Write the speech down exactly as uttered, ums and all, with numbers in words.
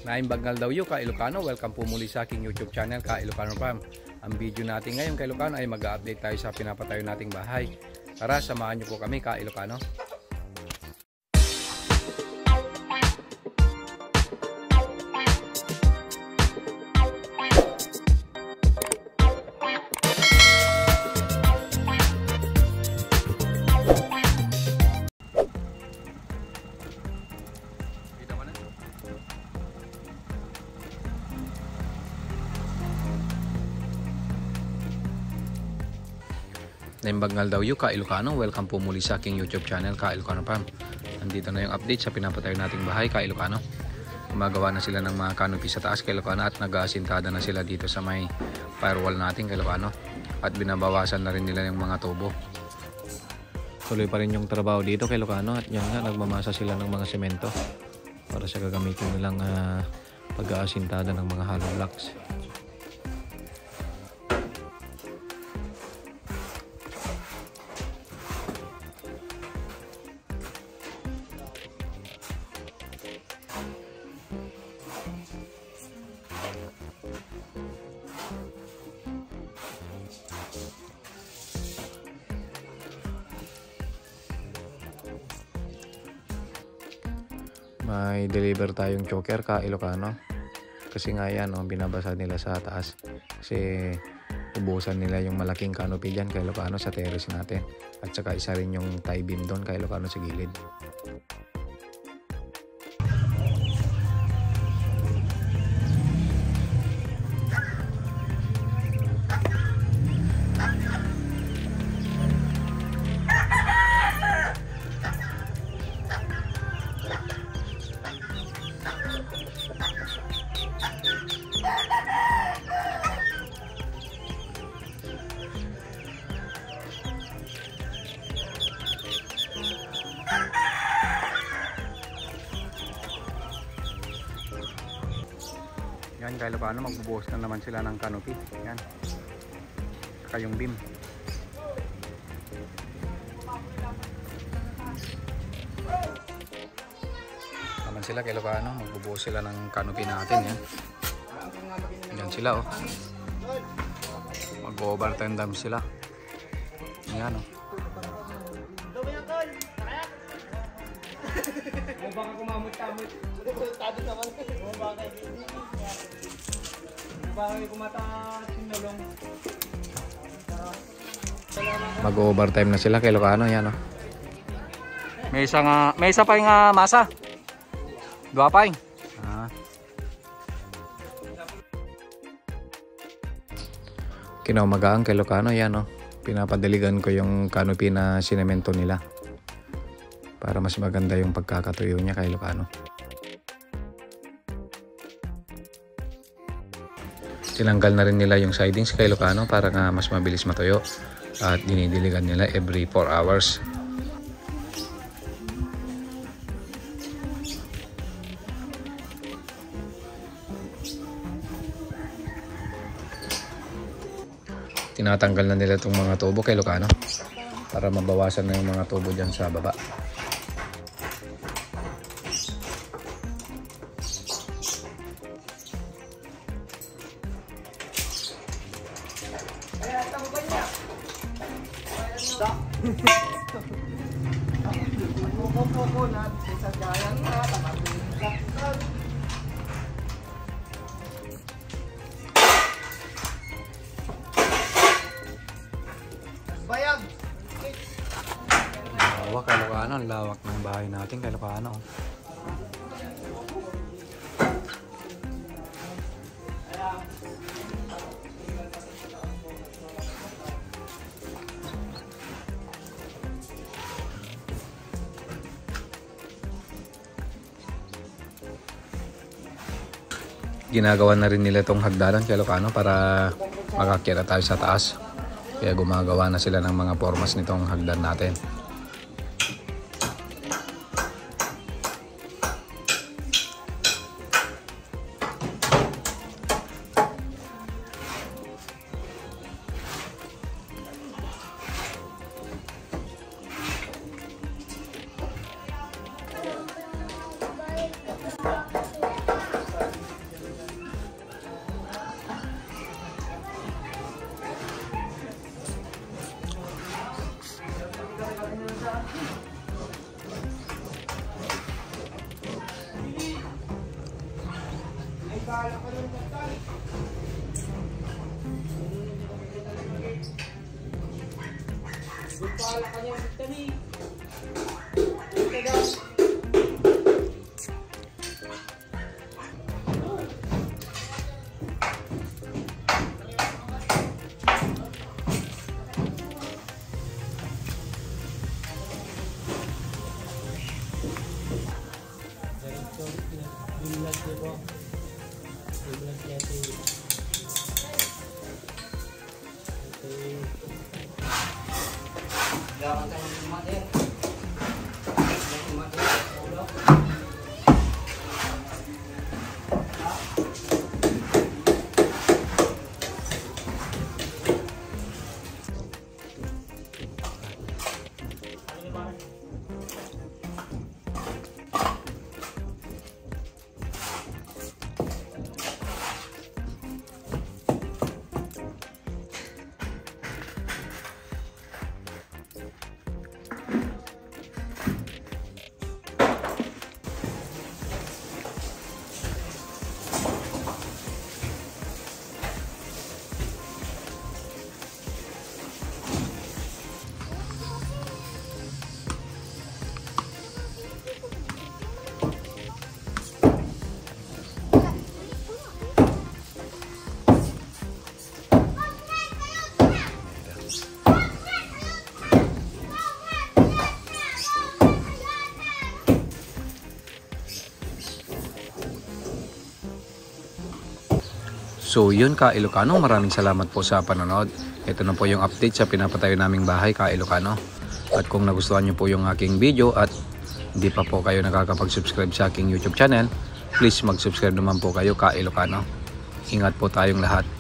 Naimbag nga aldawyo, ka-Ilocano. Welcome po muli sa aking YouTube channel, ka-Ilocano Farm. Ang video natin ngayon, ka-Ilocano, ay mag-update tayo sa pinapatayo nating bahay. Tara, samahan niyo po kami, ka-Ilocano. Naimbag nga aldawyo, ka-Ilocano. Welcome po muli sa aking YouTube channel, ka-Ilocano Farm. Nandito na yung update sa pinapatayo nating bahay, ka-Ilocano. Gumagawa na sila ng mga canopy sa taas, ka-Ilocano, at nag-aasintada na sila dito sa may firewall natin, ka-Ilocano. At binabawasan na rin nila yung mga tubo. Tuloy pa rin yung trabaho dito, ka-Ilocano, at yan nga, nagmamasa sila ng mga semento para sa gagamitin nilang, ah, pag-aasintada ng mga hollow blocks. May deliver tayong choker, ka-Ilocano. Kasi nga yan, oh, binabasa nila sa taas. Kasi ubusan nila yung malaking canopy dyan, ka-Ilocano, sa terrace natin. At saka isa rin yung tie beam doon, ka-Ilocano, sa gilid. Yan, ka-Ilocano, magbubuhos na naman sila ng canopy. Yan. Saka yung beam. Naman sila, ka-Ilocano, magbubuhos sila ng canopy natin, yan. Yan sila, oh. Mag-overtime time sila. Yan, oh. Baka kumamot-tamot. Tado naman. Baka kumata sinulong. Mag-overtime na sila, ka-Ilocano, yan, oh. May isa nga, may isa pa nga masa. Dua pa, eh. Ah. Kinaumagahan, ka-Ilocano, yan, oh. Pinapadiligan ko yung canopy na sinemento nila para mas maganda yung pagkakatuyo niya, ka-Ilocano. Tinanggal na rin nila yung sidings, ka-Ilocano, para nga mas mabilis matuyo. At dinidiligan nila every four hours. Tinatanggal na nila itong mga tubo, ka-Ilocano, para mabawasan na yung mga tubo dyan sa baba. Bayag. Lawak, ka-Ilocano, ang lawak ng bahay natin, ka-Ilocano. Ginagawa na rin nila itong hagdanan, ka-Ilocano, para makakyat na tayo sa taas. Kaya gumagawa na sila ng mga formas nitong hagdan natin. So yun ka Ilocano, maraming salamat po sa panonood. Ito na po yung update sa pinapatayo naming bahay ka Ilocano. At kung nagustuhan nyo po yung aking video at hindi pa po kayo nakakapag-subscribe sa aking YouTube channel, please mag-subscribe naman po kayo ka Ilocano. Ingat po tayong lahat.